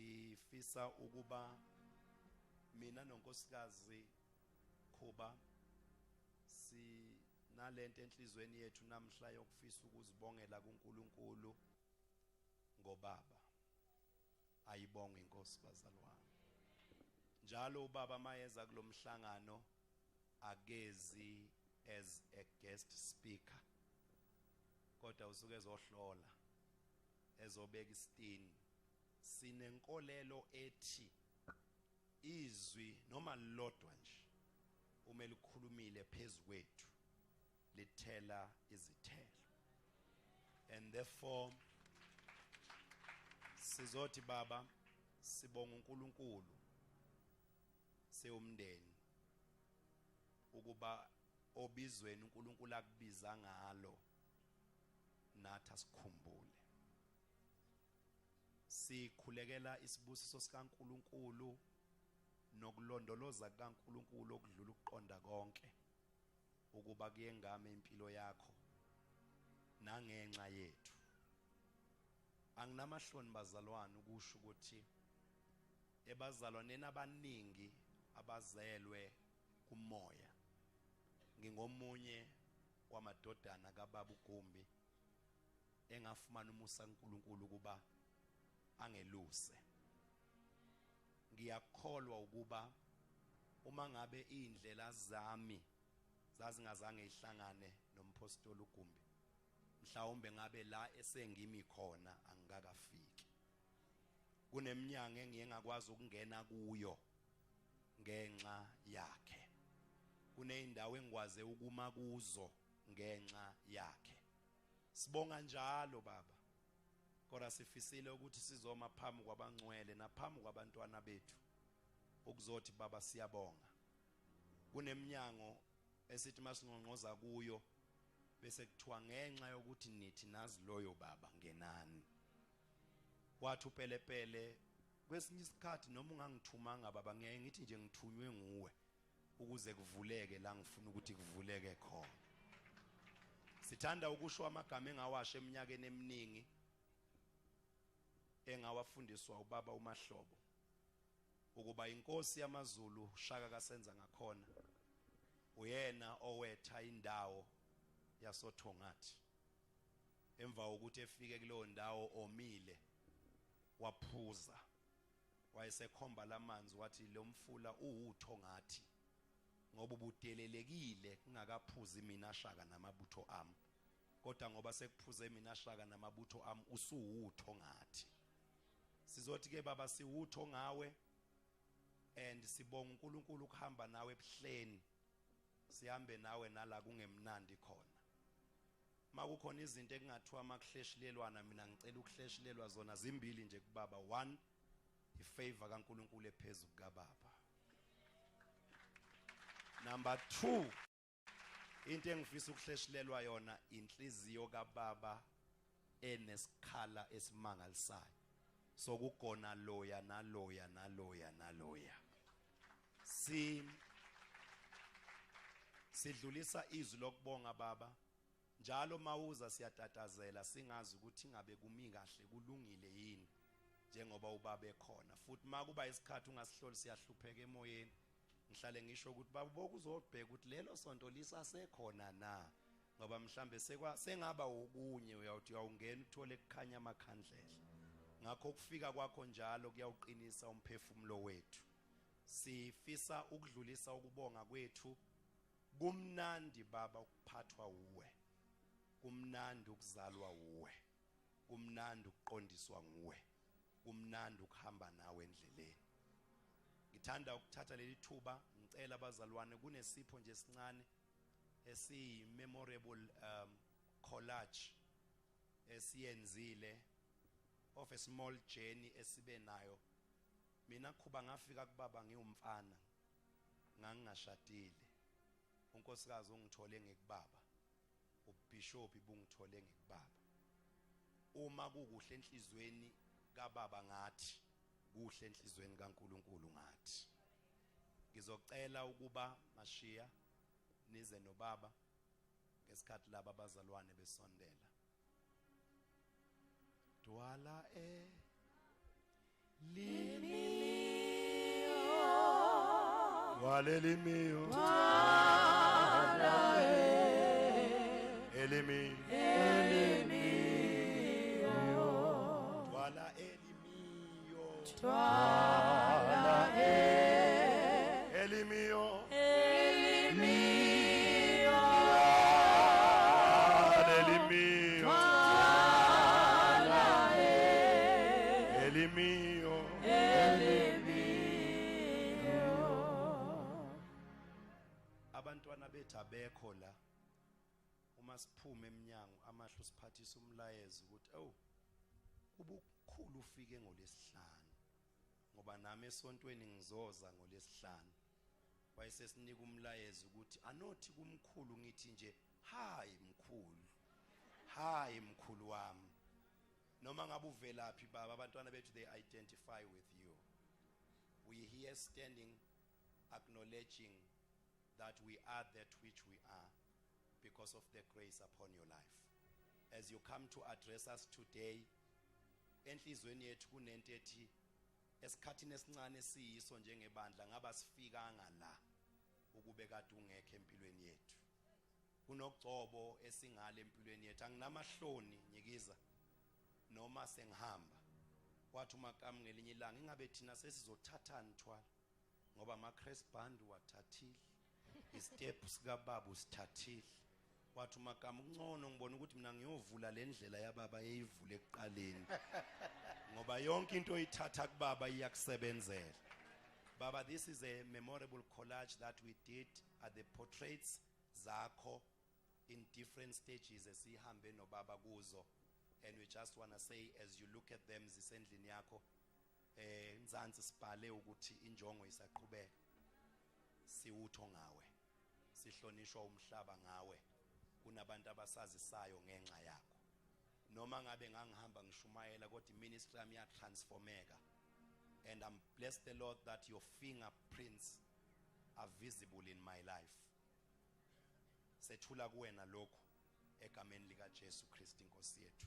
Ngifisa ukuba mina nonkosikazi Khuba sinalento enhlizweni yethu namhla yokufisa ukuzibongela kuNkulunkulu ngobaba. Ayibonge inkosi bazalwane. Njalo ubaba mayeza kulomhlangano akezi as a guest speaker, kodwa usuke ezohlola, ezobeka isitini. Sinenkolelo ethi izwi noma lilodwa nje uma likhulumile phezukwethu lithela izithelo, and therefore sizothi baba sibonga uNkulunkulu sewumndeni ukuba obizweni uNkulunkulu akubiza ngalo nathi asikhumbule. Sikhulekela isibusiso sikaNkulunkulu nokulondoloza kukaNkulunkulu okudlula ukuqonda konke ukuba kuyengame impilo yakho nangenxa yethu. Anginamahloni bazalwane ukusho ukuthi ebazalwaneni abaningi abazelwe kumoya ngingomunye wamadodana kaBaba uGumbi engafumana umusa kaNkulunkulu ukuba angeluse. Ngiyakholwa ukuba uma ngabe indlela zami zazingazange ihlangane nompostoli uGumbi, mhlawumbe ngabe la esengimi khona angikakafiki. Kuneminyango engiye ngakwazi ukungena kuyo ngenxa yakhe, kuneyindawo engikwaze ukuma kuzo ngenxa yakhe. Sibonga njalo baba, kodwa sifisile ukuthi sizoma phambi kwabangcwele naphambi kwabantwana bethu ukuzothi baba siyabonga. Kuneminyango esithi masingqongqoza kuyo bese kuthiwa ngenxa yokuthi nithi nazi loyo baba ngenani. Wathi upelepele kwesinye isikhathi noma ungangithumanga baba, ngeke ngithi nje ngithunywe nguwe ukuze kuvuleke la ngifuna ukuthi kuvuleke khona. Sithanda ukusho amagama engawasho eminyakeni eminingi engawafundiswa ubaba uMahlobo, ukuba inkosi yamaZulu Shaka kasenza ngakhona uyena owetha indawo yasoThongathi. Emva kokuthi efike kuleyo ndawo omile waphuza, wayesekhomba lamanzi wathi lo mfula uwuThongathi ngoba ubudelelekile kungakaphuzi mina Shaka namabutho ami, kodwa ngoba sekuphuze mina Shaka namabutho ami usuwuThongathi. Sizothi ke baba siwutho ngawe, and sibonga uNkulunkulu ukuhamba nawe ebuhleni, sihambe nawe nala kungemnandi khona. Makukhona izinto ekungathiwa makuhleshilelwana, mina ngicela ukuhleshilelwa zona zimbili nje kubaba. One, ifavor kaNkulunkulu ephezulu kababa. Number 2, into engifisa ukuhleshilelwa yona inhliziyo kababa enesikhala esimangalisayo sokugona loya naloya naloya naloya. Sidlulisa izwi lokubonga baba. Njalo mawuza siyatatazela singazi ukuthi ingabe kumi kahle kulungile yini njengoba ubaba ekhona. Futhi makuba isikhathi ungasihloli siyahlupheka emoyeni. Ngihlale ngisho ukuthi baba bokuzobheka ukuthi lelo sonto lisasekhona na, ngoba mhlambe sengaba okunye uyawuthi uyawungena uthole kukhanya amakhandlela. Ngakho ukufika kwakho njalo kuyawuqinisa umphefumulo wethu. Sifisa ukudlulisa ukubonga kwethu. Kumnandi baba ukuphathwa uwe, kumnandi ukuzalwa uwe, kumnandi ukuqondiswa nguwe, kumnandi ukuhamba nawe endleleni. Ngithanda ukuthatha leli thuba ngicela abazalwane, kunesipho nje esincane esiyi memorable collage esiyenzile of a small journey esibe nayo. Mina Khuba ngafika kubaba ngiwumfana, ngangingashadile. Unkosikazi ungithole ngikubaba, ubishop bungithole ngikubaba. Uma kukuhle enhlizweni kababa ngathi kuhle enhlizweni kaNkuluNkulu ngathi. Ngizocela ukuba Mashiya nize nobaba ngesikhathi laba abazalwane besondela. Dwala e Twala elimiyo, elimiyo, twala elimiyo, Twala elimiyo, elimiyo, twala elimiyo, elimiyo. Elimiyo. Abantwana bethu abekho la. Uma siphume eminyango amahlo siphathisa umlayezo ukuthi awu ubukhulu ufike ngolesihlanu, ngoba nami esontweni ngizoza ngolesihlanu. Wayesesinika umlayezo ukuthi anothi kumkhulu, ngithi nje hi mkhulu, hi mkhulu wami. Noma ngabe uvelaphi baba, abantwana bethu they identify with you. We here standing acknowledging that we are that which we are because of the grace upon your life. As you come to address us today, enhlizweni yethu kunento ethi esikhathini esincane siyiso njengebandla ngaba sifikanga la ukube kade ungekho empilweni yethu. Kunogcobo esingale empilweni yethu. Anginamahloni nyikiza noma sengihamba. Wathi uMakamu ngelinye ilanga, ingabe thina sesizothathani thwala, ngoba ama crest band wathathile, istep sikababa usithathile. Wathi uMakamu kungcono ngibona ukuthi mina ngiyovula le ndlela yababa eyivule ekuqaleni, ngoba yonke into oyithatha kubaba iyakusebenzela. Baba, this is a memorable collage that we did at the portraits zakho in different stages esihambe nobaba kuzo, and we just want to say as you look at them zisendlini yakho, nzansi sibhale ukuthi injongo isaqhubeka, siwutho ngawe, sihlonishwa umhlaba ngawe, kunabantu abasazisayo ngenxa yakho. Noma ngabe ngangihamba ngishumayela, kodwa iministry yami yatransformeka, and I'm blessed the Lord that your fingerprints are visible in my life. Sethula kuwena lokhu egameni lika Jesu Kristu inkosi yethu.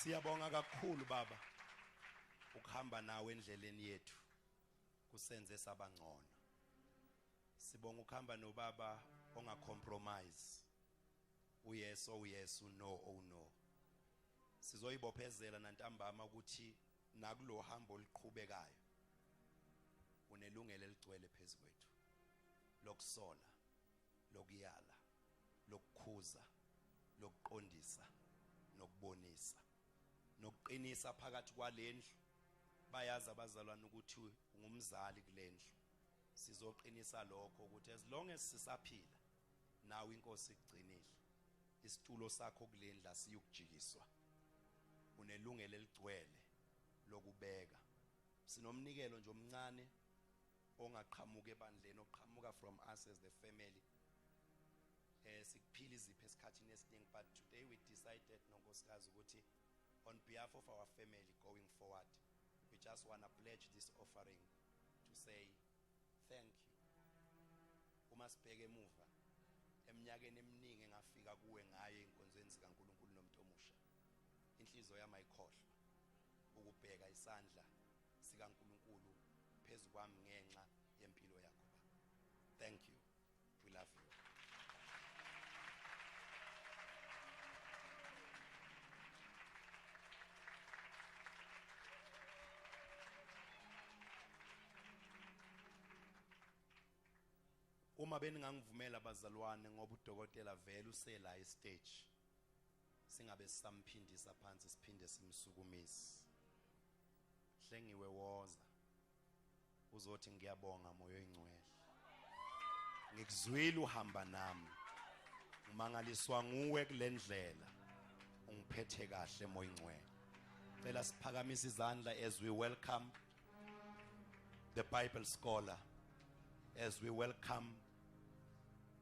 Siyabonga kakhulu baba ukuhamba nawe endleleni yethu kusenze sabangcono. Sibonga ukuhamba nobaba ongacompromise. Uyes oh yes, no oh no. Sizoyibophezela nantambama ukuthi nakulo hambo oluqhubekayo unelungelo eligcwele phezukwethu lokusola, lokuyala, lokukhuza, lokuqondisa, nokubonisa, nokuqinisa phakathi kwalendlu. Bayazi abazalwane ukuthi ungumzali kulendlu. Sizoqinisa lokho ukuthi as long as sisaphila nawe inkosi ikugcinile, isitulo sakho kulendlu asiyukujikiswa. Unelungelo eligcwele lokubeka. Sinomnikelo nje omncane ongaqhamuka ebandleni, oqhamuka from us as the family. Sikuphila izipho esikhathini esiningi, but today we decided nonkosikazi ukuthi on behalf of our family going forward, we just want to pledge this offering to say thank you. Uma sibheke emuva eminyakeni eminingi engafika kuwe ngaye enkonzweni zikaNkulunkulu nomuntu omusha, inhliziyo yami ayikhohlwa ukubheka isandla sikaNkulunkulu phezu kwami ngenxa yempilo yakho baba. Thank you. We love you. Uma beningangivumela bazalwane, ngoba udokotela vele usela estage, Singabe sisamphindisa phansi, siphinde simsukumise. Hlengiwe, woza uzothi, "Ngiyabonga, Moya Oyingcwele, ngikuzwile uhamba nami, ngimangaliswa nguwe kule ndlela, ungiphethe kahle, Moya Oyingcwele." Cela siphakamise izandla as we welcome the Bible scholar, as we welcome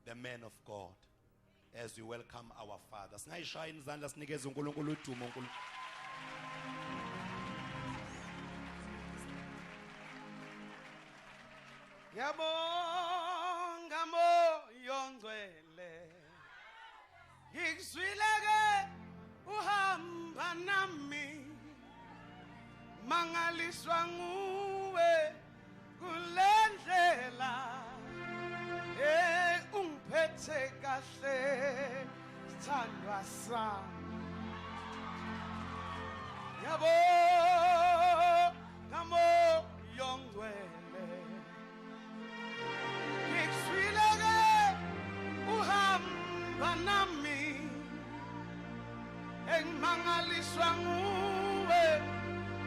the man of God, as we welcome our father. Singayishaya izandla, sinikeze uNkulunkulu udumo. uNkulunkulu. Ngiyabonga, Moya Ongcwele, ngikuzwile ke uhamba nami, mangaliswa nguwe kule ndlela, ungiphethe kahle, sithandwa sami. Ngiyabonga, Moya Ongcwele, ngikuzwile ke uhamba nami, engimangaliswa nguwe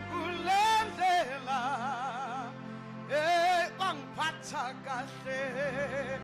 kule ndlela, wangiphatha kahle.